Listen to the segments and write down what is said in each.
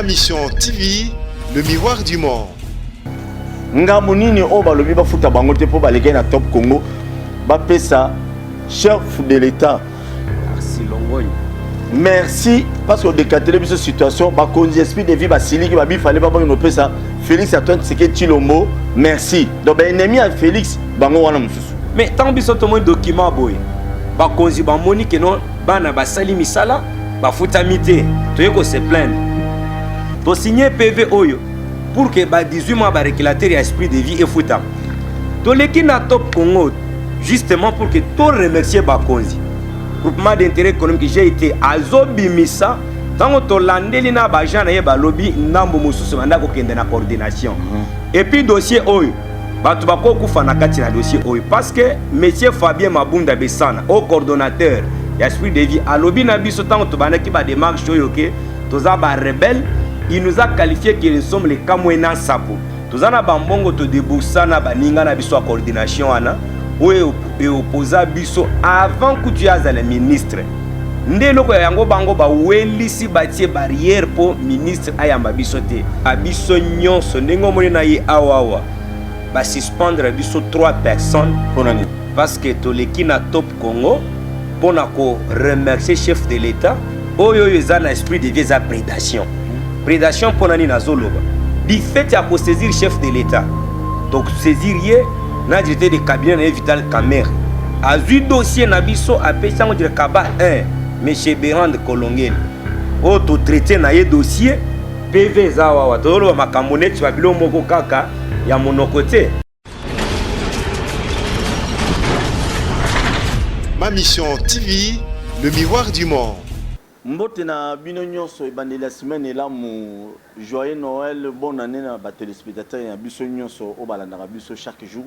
Mission TV, le miroir du monde. Ngambo nini oyo balobi bafuta bango te mpo balekaki na Top Congo bapesa chef de l'État. Merci Longogne. Merci parce que odekatele biso situation bakonzi esprit de vie basiliki babifale babangi nopesa Félix Antoine Tshisekedi Tshilombo merci. Donc ba ennemi ya Félix bango wana mosusu. Mais tant biso tomoni document boye bakonzi bamoni ke non bana basali misala bafutami te toye ko se plaindre tosigne PV oyo pour que ba 18 mois ba réculateur ya esprit de vie efutama toleki na top Congo justement pour que to remercier bakonzi groupement d'intérêt économique GIT azobimisa ntango tolandeli na baagent na ye balobi ndambo mosusu banda kokende na coordination et puis dossier oyo bato bakokufa na kati na dossier oyo parce que monsieur Fabien Mabunda Besana au coordonnateur ya esprit de vie alobi na biso ntango tobandaki badémarche oyo ke toza barebelle, il nous a qualifié que nous sommes les Kamwena Nsapu. Toza na bambongo todeboursa na baninga na biso ya coordination wana oyo eopoza biso avant kutu ye azala ministre nde eloko ya yango bango bawelisi batie barrière mpo ministre ayamba biso te. Biso nyonso ndenge omoni na ye awawa basuspendre biso 3 personnes mpona nini? Parce que toleki na Top Congo mpona koremercier chef de l'État oyo oyo eza na esprit de vie eza prédation. Prédation mpona nini azoloba? Du fait ya kosaisir chef de l'État, tosaisir ye na directeur de cabinet na ye Vital Kamerhe azwi dossier na biso apesi yango dire kaba 1 monsieur Berande Kolongeli oyo totraite na ye dossier PV eza wawa tozoloba makambo neti babilo moko kaka ya monoko te. Ma Mission TV, le miroir du monde. Mbote na bino nyonso, ebandeli ya semaine elamu, joyeux Noël, bonne année na ba téléspectateurs ya biso nyonso oyo balandaka biso chaque jour.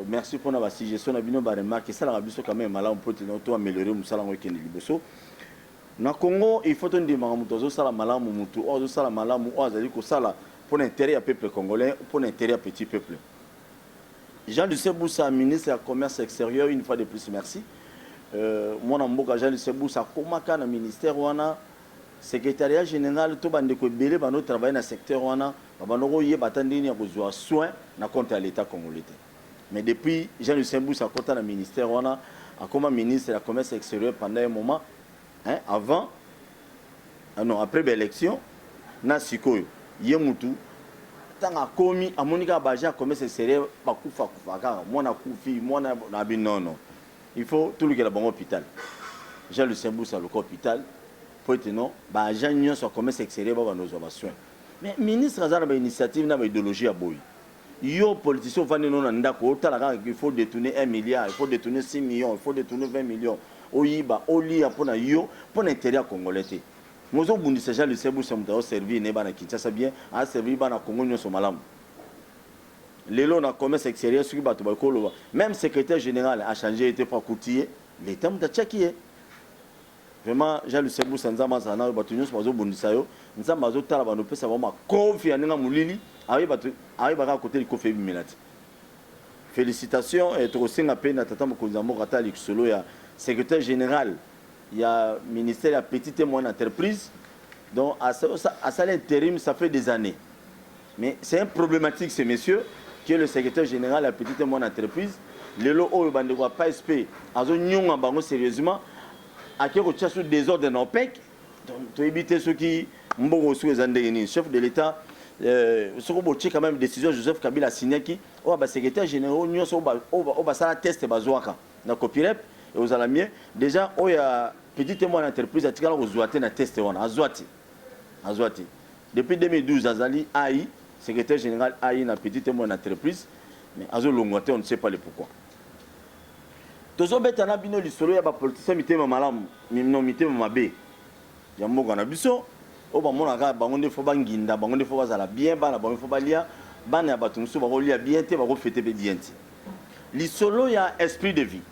Merci mpona ba suggestion na bino, ba remarque esalaka biso quand même malamu mpo ete to améliorer mosala yango ekende liboso. Na Congo il faut tondimaka moto azosala malamu, moto oyo azosala malamu oyo azali kosala mpona intérêt ya peuple congolais, mpona intérêt ya petit peuple. Jean-Lucien Bussa, ministre ya commerce extérieur, une fois de plus merci. Mwana mboka Jean-Lucien Bussa akomaka na ministère wana secrétariat général to bandeko ebele bando travailler na secteur wana babando koyeba ata ndenge ya kozwa soin na compte ya l'État congolais te. Mais depuis Jean-Lucien Bussa akota na ministère wana, akoma ministre ya commerce extérieur pendant un moment, hein, avant ah non, après baélection na sikoyo ye mutu ntango akomi amoni kaka baagent ya commerce extérieur bakufa kufa kaka mwana akufi mwana na bi non non, il faut tolukela bango hôpital. Jean-Lucien Bussa aluka hôpital po ete non baagent nyonso ya commerce extérieur babanda kozwa basoin. Mais ministre aza na bainitiative na baidéologie ya boye. Yo politicien ovandi no na ndako otala kaka il faut détourner 1 milliard, il faut détourner 6 millions, il faut détourner 20 millions, oyiba olia mpona yo, mpona intérêt ya congolais te. Mozobundisa Jean-Lucien Bussa, moto azoservir na ye bana Kinshasa bien, aservir bana Congo nyonso malamu. Lelo na commerce extérieur soki bato bakoloba même secrétaire général achange ye te mpo akuti ye leta moto atiaki ye. Vraiment Jean-Lucien Bussa, Nzambe azala na yo. Bato nyonso bazobundisa yo, Nzambe azotala bando opesa bango makofi ya ndenge molili, ayeba kaka kote likofi ebimela te. Félicitation. Tokosenga mpe na tata mokonzi ya mboka ata lisolo ya secrétaire général ya ministère ya petite et moyenne entreprise. Donc asali intérim, ça fait des années, mais c'est un problématique ce monsieur qui est le secrétaire général ya petite et moyenne entreprise. Lelo oyo bandeko ya PSP azonyonga bango sérieusement, ake kotia sous désordre na OPEC. Toyebi te soki mbongo soki eza ndenge nini. Chef de l'État, soki botie quand même décision Joseph Kabila asignaki oyo basecrétaire généraux nyonso oyo basala test bazwaka na copirep, ekozala mieux. Déjà oyo ya petite et moyenne entreprise atikala kozwa te na test wana, azwa te, azwa te. Depuis 2012 azali ai secrétaire général ai na petite et moyenne entreprise, mais azolongwa te, on ne sait pas le pourquoi. Tozobeta na bino lisolo ya bapoliticien mitema malamu no mitema mabe ya mboka na biso oyo bamonaka bango nde fo banginda, bango nde fo bazala bien, bana bango fo balia, bana ya bato mosusu bakolia bien te, bakofete mpe bien te. Lisolo ya esprit de vie.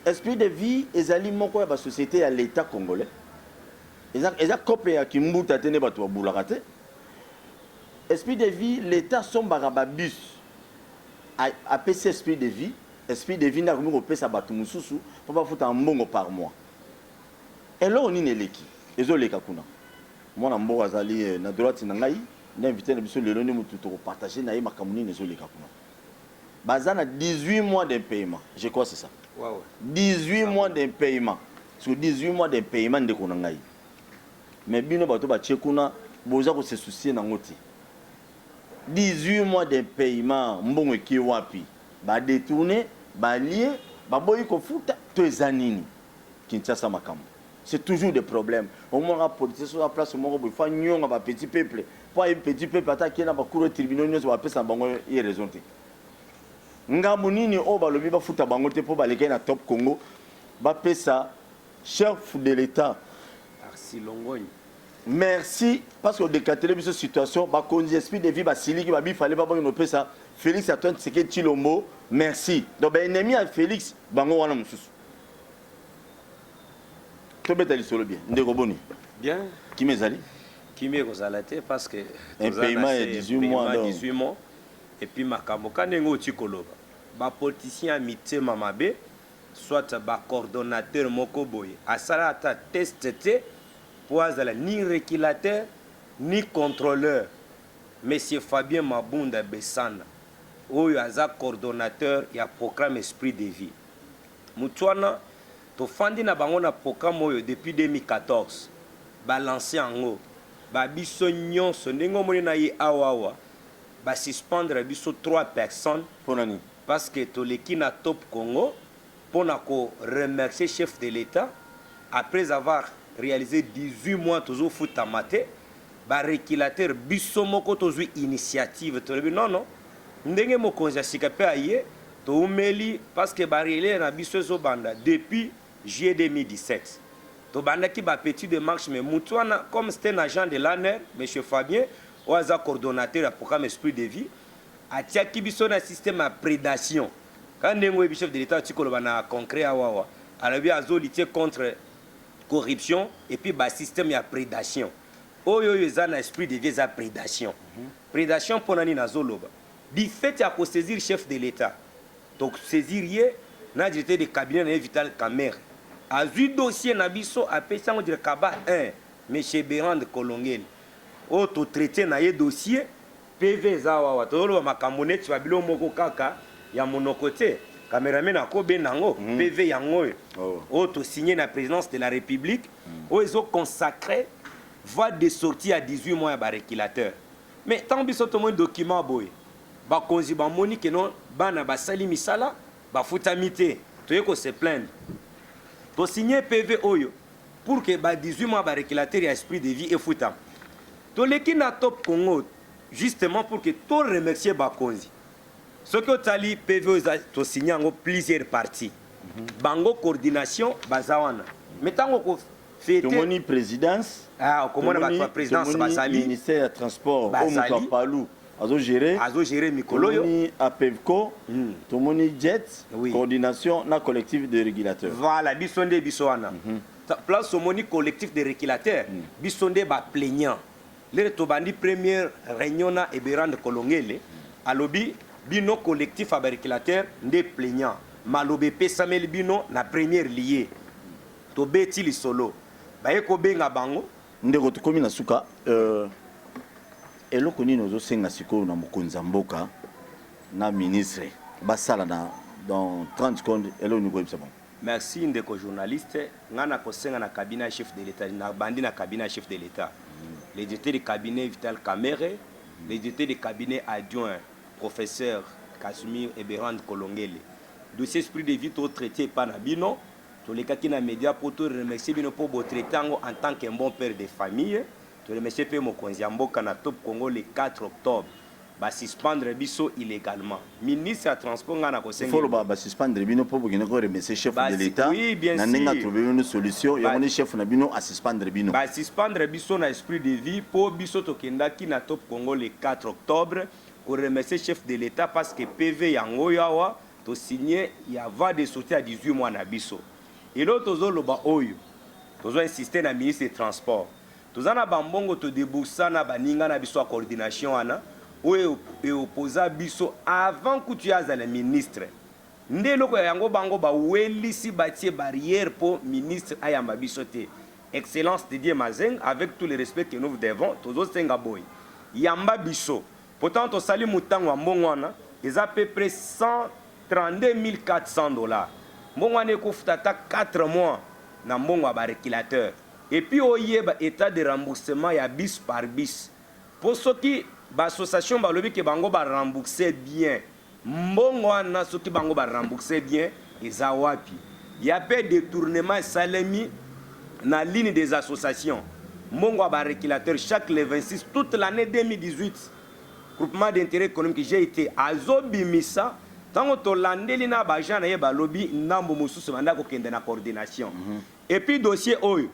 Esprit de vie ezali moko ya basociété ya l'État congolais, eza cope ya kimbuta te nde bato babulaka te. Esprit de vie, l'État asombaka babus, apesi esprit de vie. Esprit de vie nde akomi kopesa bato mosusu mpo bafutaka mbongo par mois. Eloko nini eleki ezoleka kuna? Mwana mboka azali na droite na ngai nde invité na biso lelo, nde motu tokopartage na ye makambo nini ezoleka kuna. Baza na 18 mois d'impayement, je crois c'est ça. Ouais. 18 mois d'impayement, sur 18 mois d'impayement, ndeko na ngai, mais bino bato batie kuna boza kose soucier nango te. 18 mois d'impayement, mbongo eke wapi? Badétourner, balie, baboyi kofuta to eza nini? Kinshasa makambo, c'est toujours des problèmes. Omonaka politicien so place moko boye, fa nyonga bapetit peuple, mpo ayebi petit peuple, ata akei na bacour, tribunaux nyonso, bapesa na bango ye raison te. Ngambo nini oyo balobi bafuta bango te mpo balekaki na Top Congo, bapesa chef de l'État Merci Longogne. Merci, parce que odécanter biso situation. Bakonzi Esprit de Vie basiliki, babifale babongi nopesa Félix Antoine Tshisekedi Tshilombo merci. Donc baennemi ya Félix bango wana mosusu. Tobeta lisolo bien. Ndeko, boni? Bien. Kimi ezali? Kimi ekozala te parce que Impayement ya 18 mois, donc. 18 mois, et puis makambo ka ndenge oti koloba, bapoliticien ya mitema mabe, soit bacoordonnateur moko boye asala ata test te mpo azala ni régulateur ni contrôleur. Monsieur Fabien Mabunda Besana oyo aza coordonnateur ya programme Esprit de Vie, motu wana tofandi na bango na programme oyo depuis 2014, balance yango babiso nyonso ndenge omoni na ye awa awa, basuspendre biso 3 personnes. Mpo na nini? Parce que toleki na Top Congo mpona koremercier chef de l'État après avoir réalisé 18 mois tozofutama te. Barégulateur, biso moko tozwi initiative, tolobi non, non, ndenge mokonzi ya sika mpe aye, toumeli parce que barelais na biso ezobanda depuis juillet 2017. Tobandaki bapetit de marche, mais mutu wana, comme c'était un agent de l'ANR, monsieur Fabien oyo aza coordonnateur ya programme Esprit de Vie, atiaki biso na système ya prédation. Kaka ndenge oyebi, chef de l'État ati koloba na concret awawa, alobi azolutter contre corruption et puis basystème ya prédation oyo oyo eza na Esprit de Vie eza prédation. Prédation mpona nini azoloba? Du fait ya kosaisir chef de l'État, tosaisir ye na directeur de cabinet na ye Vital Kamerhe, azwi dossier na biso, apesi yango dircab 1, monsieur Berande Kolongele, oyo totraite na ye dossier. PV eza wawa. Tozoloba makambo neti babilo moko kaka ya monoko te. Cameraman akobenda yango. PV yango oyo oyo tosigné na présidence de la République, oyo ezoconsacre voie de sortie ya 18 mois ya barégulateur. Mais ntango biso tomoni document boye, bakonzi bamoni ke non, bana basali misala, bafutami te, toye kose plaindre. Tosigné PV oyo pour que ba 18 mois barégulateur ya Esprit de Vie efutama. Toleki na Top Congo justement pour que to remercier bakonzi. Soki otali PV oyo eza, tosigné yango plusieurs parties, bango coordination baza wana, mais ntango kofete Tomoni présidence. Ah, okomona bato ya présidence bazali. Ministère ya transport oyo moto Bazali. Apalu azogérer. Azogérer mikolo oyo. Tomoni APEVCO, tomoni Jet, coordination na collectif de régulateurs. Voilà, biso nde biso wana. Place omoni collectif de régulateur, biso nde baplaignant. Lere tobandi première réunion na Eberande Kolongele, alobi bino collectif ya barégulateur nde plaignant, maloba epesameli bino na première lie. Tobeti lisolo, baye kobenga bango. Ndeko, tokomi na suka. Eloko nini ozosenga sikoyo na mokonzi ya mboka na ministre basala na dans 30 secondes? Eloko nini koyebisa bango? Merci, ndeko journaliste. Ngai na kosenga na cabinet ya chef de l'État, na bandi na cabinet ya chef de l'État, le directeur de cabinet Vital Kamerhe, le directeur de cabinet adjoint professeur Casimir Eberande Kolongele, dossier Esprit de Vie totraité epa na bino. Tolekaki na média mpo toremercie bino mpo botraité yango en tant qu'un bon père de famille. Toremercie mpe mokonzi ya mboka. Na Top Congo le 4 octobre, basuspendre biso illégalement. Ministre ya transport, ngai na kosenga Foloba basuspendre bino mpo bokende koremercier chef de l'État. Oui, bien Na ndenge sûr. atrouve bino solution yango nde chef na bino asuspendre bino. Basuspendre biso na Esprit de Vie mpo biso tokendaki na Top Congo le 4 octobre koremercier chef de l'État, parce que PV yango oyo awa tosigné ya voie de sortie ya 18 mois na biso. Eloko tozoloba oyo, tozo insiste na ministre de transport, toza na bambongo todéboursa na baninga na biso ya coordination wana oyo eoposa biso avant kutu ye azala ministre. Nde eloko ya yango, bango bawelisi, batie barrière mpo ministre ayamba biso te. Excellence Didier Mazenga, avec tout le respect que nous vous devons, tozosenga boye, yamba biso. Pourtant tosali motango ya mbongo wana eza peu près 132 400 dollars. Mbongo wana ekofuta ata 4 mois na mbongo ya ba reculateurs. Et puis oyeba etat de remboursement ya bus par bus. Po soki ba association balobi ke bango ba rembourser bien, mbongo wana soki bango ba rembourser bien eza wapi? Ya pe detournement esalemi na ligne des associations. Mbongo ya ba reculateurs chaque le 26 toute l'annee 2018 groupement d'interet economique GIT azobimisa tango tolandeli na ba agents na ye balobi ndambo mosusu ebanda kokende na coordination. Et puis dossier oyo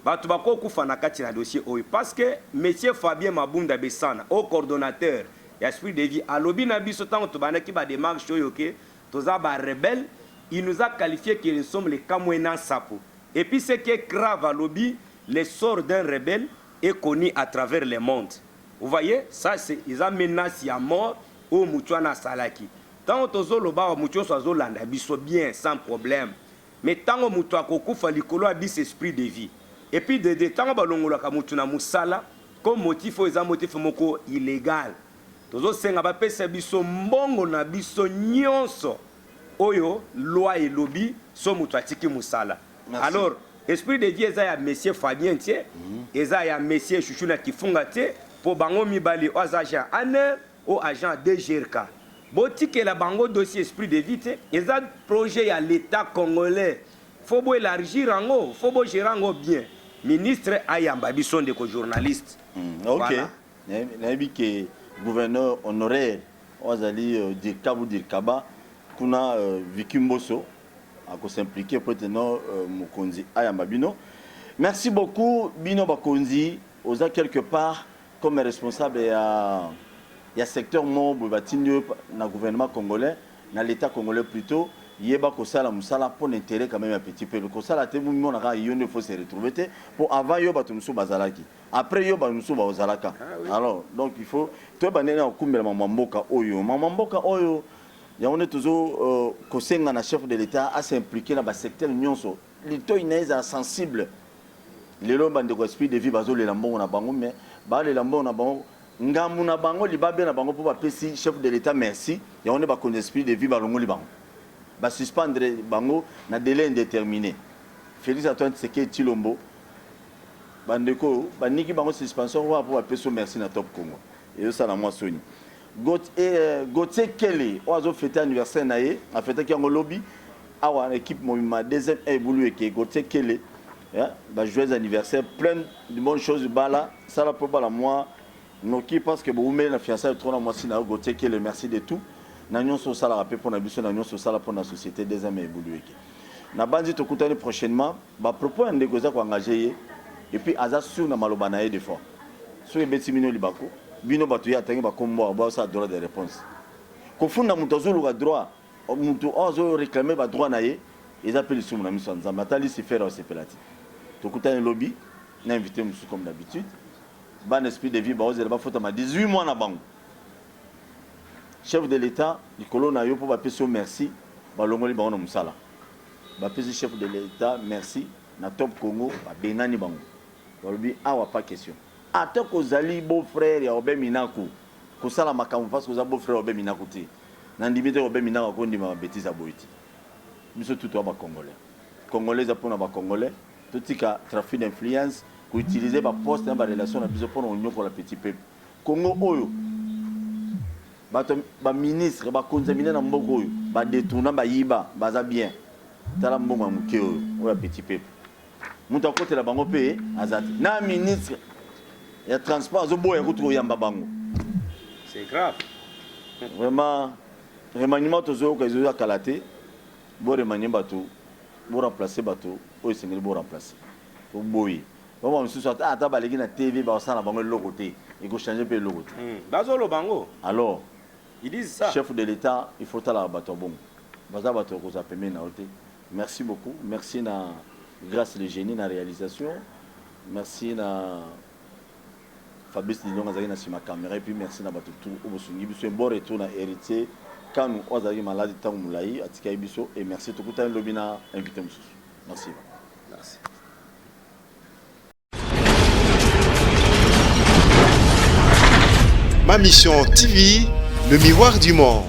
batu bako kufa na kati na dossier oyo parce que monsieur Fabien Mabunda Besana oyo coordonnateur ya esprit de vie alobi na biso tango tobandaki ba demarches oyo ke toza ba rebelles, il nous a qualifie que nous sommes les Kamwena Nsapu et puis ce qui est grave alobi le sort d'un rebelle est connu à travers le monde, vous voyez ça c'est eza menace ya mort oyo mutu wana asalaki. Tango tozo loba awa mutu nionso azo landa biso bien sans problème. Mais tango mutu akokufa likolo ya bis esprit de vie et puis de deux tango balongolaka mutu na musala comme motif oyo eza motif moko illegal tozo senga ba pesa biso mbongo na biso nionso oyo loi elobi so mutu atiki musala alors esprit de vie eza ya monsieur Fabien tse eza ya monsieur chouchou na kifunga tse po bango mibale oyo aza agent ANR Oyo agent DGRK. Botikela bango dossier esprit de vie te, eza projet ya l'etat congolais. Faut bo elargir yango, faut bo gerer yango bien. Ministre ayamba biso ndeko journaliste. Ok. Voilà. Nayebi ke gouverneur honoraire oyo azali Dirkab ou Dirkaba kuna Vicky Mboso ako s'impliquer po ete no mokonzi ayamba bino. Merci beaucoup bino bakonzi oza quelque part Comme responsable ya ya secteur moko boye batindi yo na gouvernement congolais, na l'etat congolais plutot, yeba kosala musala pona interet quand meme ya petit peuple. Kosala te mimona kaka yo nde faut se retrouver te po avant yo batu mosusu bazalaki, après yo batu mosusu bakozalaka. Alors donc il faut toyeba ndenge ya kokumbela mambo ya mboka oyo. Mambo ya mboka oyo yango nde tozo kosenga na chef de l'etat a s'impliquer na ba secteurs nionso, litoyi na ye ezala sensible. Lelo ba ndeko ya esprit de vie bazo lela mbongo na bango mais ba lela mbongo na bango ngambu na bango libabe na bango po ba pesi chef de l'etat merci yango nde ba konzi ya esprit de vie ba longoli bango ba suspendre bango na delai indetermine Felix Antoine Tshisekedi Tshilombo ba ndeko oyo ba niki bango suspension kaka po ba pesi yo merci na top Congo ezo sala mwa soni Gauthier Kele oyo azo fete anniversaire na ye a fetaki yango lobi Awa equipe mobimba deuxième œil bulu eke Gauthier Kele hein, ba joyeux anniversaire plein de bonnes choses bala sala po bala moi noki parce que bowumeli na fiançailles trop na mwasi na yo Gauthier Kele merci de tout na nyonso osalaka pe pona biso na nyonso osala pona société deuxième œil bulu eke na banzi tokutani prochainement ba propos ya ndeko eza ko engager ye et puis aza sur na maloba na ye des fois soki ebeti bino libaku bino bato ye atangi ba kombo awa bosala droit de réponse kofunda moto azoluka droit Mutu oyo azo reclamer ba droits na ye eza pe lisumu na miso ya Nzambe ata Lucifer akosepela te. Tokutani lobi na invite mosusu comme d'habitude. Bana esprit de vie baozela bafutama 18 mois na bango. Chef de l'etat likolo na yo po bapesi yo merci balongoli bango na musala. Bapesi chef de l'etat merci na top Congo babengani bango. Balobi awa pas question. Ata kozali beau frère ya Aubin Minaku kosala makambo parce que oza beau frère ya Aubin Minaku te. Na ndimi te Robert Minaku ako ndima ba betises ya boye te. Biso tout toza ba congolais. Congolais eza pona ba congolais. Totika trafic d'influence, ko utiliser ba postes na ba relations na biso pona konyokola petit peuple. Congo oyo bato ba ministres, bakonzi ya minene na mboka oyo ba detourna, ba yiba, baza bien. Tala mbongo ya moke oyo, oyo ya petit peuple. Moto akotela bango pe aza te. Na ministre ya transport azoboya kutu koyamba bango. C'est grave. Vraiment remaniement tozoyoka ezoya kala te. Bo remanier bato, bo remplacer bato oyo esengeli bo remplacer. Toboyi. Ba misusu ata ata baleki na TV bakosala bango eloko te. Eko changer pe eloko te. Bazoloba yango. Alors, ils disent ça. Chef de l'État, il faut talaka bato ya bongo. Baza bato ya kozala pembeni na yo te. Merci beaucoup merci na grace le genie na realisation merci na Fabrice Lilonga azalaki na sima camera et puis merci na bato tout oyo bosungi biso et bon retour na Heritier Kanu oyo azalaki malade ntango molayi atikaki biso et merci tokutani lobi na invité mosusu merci. Merci. Ma Mission TV, le miroir du monde.